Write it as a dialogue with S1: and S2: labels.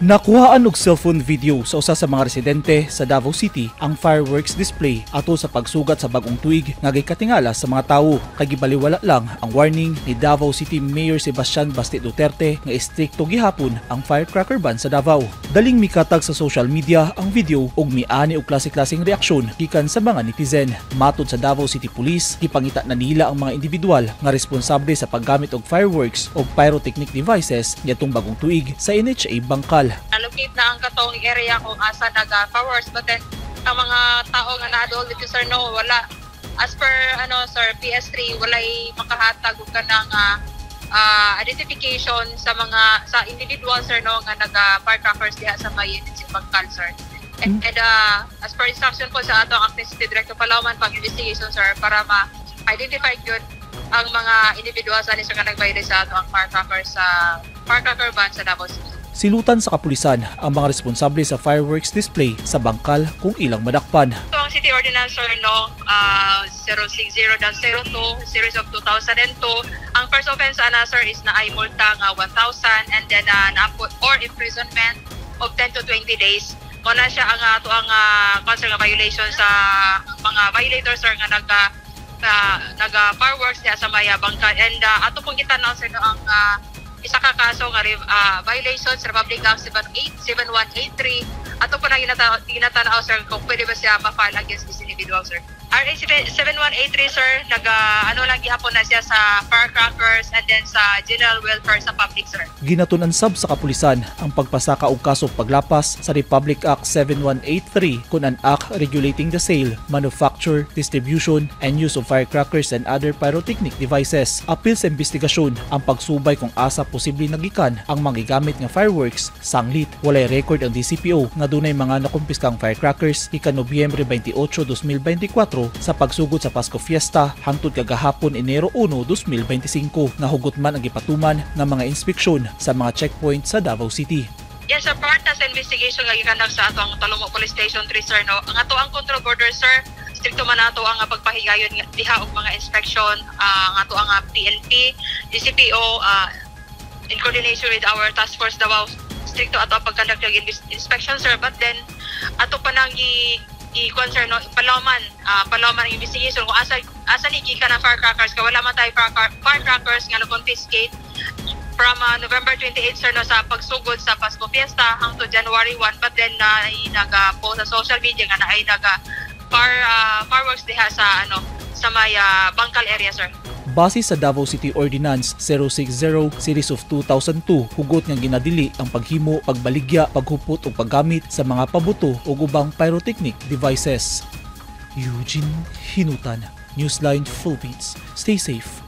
S1: Nakuhaan og cellphone video sa usa sa mga residente sa Davao City ang fireworks display ato sa pagsugat sa bagong tuig nga gikatingala sa mga tawo, kay gibaliwala lang ang warning ni Davao City Mayor Sebastian Basti Duterte nga istrikto gihapon ang firecracker ban sa Davao. Daling mikatag sa social media ang video ug miani og klase-klaseng reaksyon gikan sa mga netizen. Matod sa Davao City Police, gipangita na nila ang mga individual nga responsable sa paggamit og fireworks o pyrotechnic devices niadtong bagong tuig sa NHA Bangkal.
S2: Allocate na ang katong area kung asa naga fireworks, but then ang mga tao nga naa dito, sir, no, wala. As per ano, sir, PS3, walay makahatag og kanang identification sa mga sa individual, sir, no, nga naga firecrackers diha sa may NHA Bangkal, sir. And as per instruction po sa atong acting city director, palawman pang investigation, sir, para ma-identify gyud ang mga individuals ani, sir, nga nag-violate sa ato ang firecrackers, sa firecracker ban sa Davao City.
S1: Silutan sa kapulisan ang mga responsable sa fireworks display sa Bangkal kung ilang madakpan.
S2: So ang City Ordinance, sir, no, 060-02 series of 2002, ang first offense ana, sir, is naay multa nga 1,000 and then naapot or imprisonment of 10 to 20 days. Mo na siya ang ato ang concern nga violation sa mga violators, sir, nga naga fireworks diha sa may Bangkal. And ato pong gitan-aw, sir, no, ang isa ka kaso nga violation sa Republic Act 787183. Ato po na ginatanaw, sir, kung pwede ba siya ma-file against this individual, sir. RA 7183, sir, nag ano lang gihapon na siya sa firecrackers and then sa general welfare sa public, sir.
S1: Ginatun-an sab sa kapulisan ang pagpasaka og kaso paglapas sa Republic Act 7183 kun an act regulating the sale, manufacture, distribution, and use of firecrackers and other pyrotechnic devices. Apil sa investigasyon ang pagsubay kung asa posible nagikan ang mga gigamit nga fireworks. Sanglit walay record ang DCPO nga dunay mga nakumpiskang firecrackers ika Nobyembre 28, 2024 sa pagsugod sa Pasko Fiesta hangtod kagahapon, Enero 1, 2025, nga hugot man ang gipatuman nga mga inspeksyon sa mga checkpoint sa Davao City.
S2: Yes, sir, part na sa investigation nga gikandak sa ato ang Talomo Police Station 3, sir, no. Ang ato ang control border, sir, stricto man ato ang pagpahigayon nga diha og mga inspection, ang ato ang PNP, DCPO, in coordination with our task force Davao, stricto ato ang pag-conduct ng inspection, sir. But then ato pa nang i i-concern, no, palawman ang investigation kung asa asa ni gikan ang firecrackers, kay wala man tayo firecrackers nga na-confiscate from November 28, sir, no, sa pagsugod sa Pasko Fiesta hangtod January 1. But then na naga-post sa social media nga naay naga fireworks diha sa ano, sa may Bangkal area, sir.
S1: Base sa Davao City Ordinance 060 Series of 2002, hugot nga ginadili ang paghimo, pagbaligya, paghupot o paggamit sa mga pabuto o ubang pyrotechnic devices. Eugene Hinutan, Newsline Philippines. Stay safe.